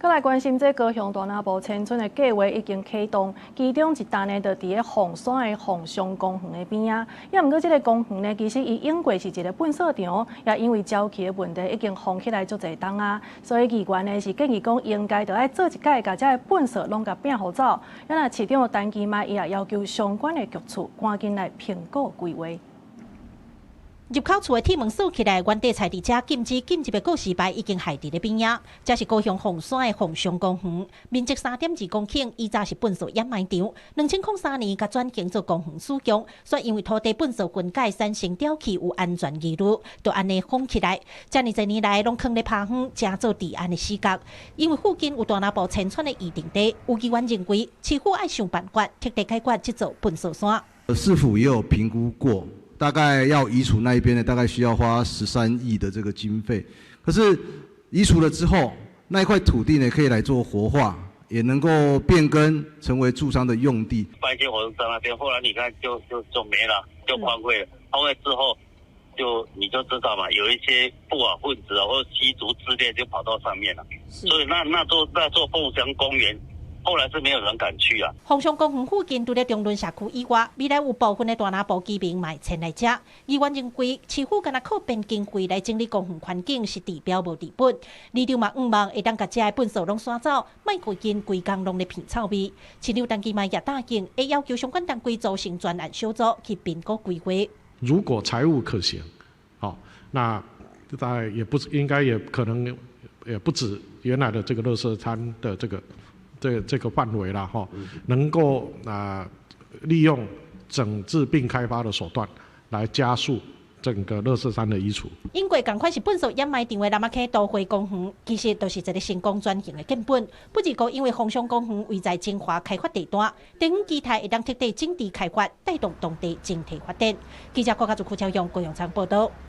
閣來關心這高雄大林埔遷村的計劃已經啟動，其中一單呢，就佇咧鳳山的鳳翔公園的邊仔。也毋過這个公園呢，其實伊永過是一个糞掃場，也因為沼氣的問題已經封起來足濟冬啊。所以議員呢是建議講，應該著愛做一改，共這个糞掃攏共摒予走。啊，市長陳其邁伊也要求相關的局處趕緊來評估規劃。入口處的鐵門鎖起來，原地菜佇遮禁止進入的告示牌已經害佇咧邊仔。這是高雄鳳山的鳳翔公園，面積3.2公頃，以早是糞掃掩埋場。2003年共轉型做公園使用，煞因為土地糞掃分解產生沼氣有安全疑慮，就按呢封起來。遮爾濟年來，攏囥咧拋荒，成做治安的死角。因為附近有大林埔遷村的預定地，有議員認為市府愛想辦法徹底解決這座糞掃山。市府也有評估過。大概要移除那一邊呢，大概需要花13億的這個經費。可是移除了之後，那一塊土地呢，可以來做活化，也能夠變更成為住商的用地。辦一些活動在那邊，後來你看就沒了，就荒廢了。荒廢之後，就你就知道嘛，有一些不法分子啊，或者吸毒之類就跑到上面了。所以那座鳳翔公園，後來是沒有人敢去啊。鳳翔公園附近除了中崙社區以外，未來有部分的大林埔居民嘛會遷來遮。議員認為，市府干焦靠編經費來整理公園環境是治標無治本。里長嘛向望會當共遮的糞掃攏徙走，莫附近規工攏咧鼻臭味。市長陳其邁也答應，會要求相關單位組成專案小組去評估規劃。如果財務可行，好，那大概也不應該也可能也不止原來的這個垃圾灘的這個範圍啦，吼，能夠啊利用整治並開發的手段來加速整個垃圾山的移除。永過仝款是糞掃掩埋場的南仔溪都會公園，其實就是一个成功轉型的範本。不過因為鳳翔公園位在精華開發地段，地方期待會當徹底整治開發，帶動當地整體發展。記者郭家祖、柯超勇、高陽昌報道。